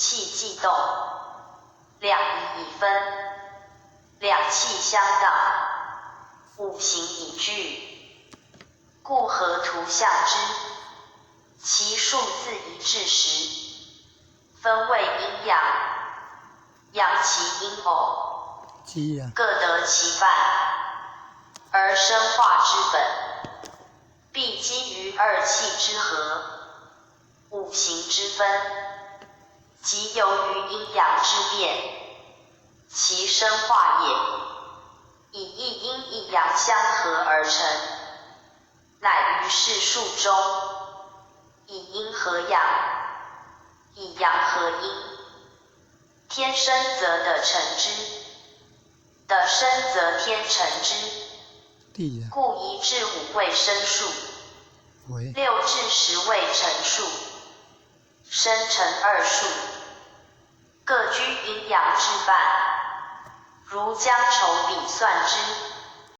氣既動，兩儀已分，兩氣相當，五行已具，故合圖象之。其數字一致時，分為陰陽，陽其陰偶，各得其半，而生化之本，必基於二氣之和，五行之分，即由於陰陽之變，其生化也，以一陰一陽相合而成，乃於是數中，以陰合陽，以陽合陰。天生則地成之，地生則天成之。故一至五為生數，六至十為成數，生成二數，各居陰陽之半。如將籌筆算之。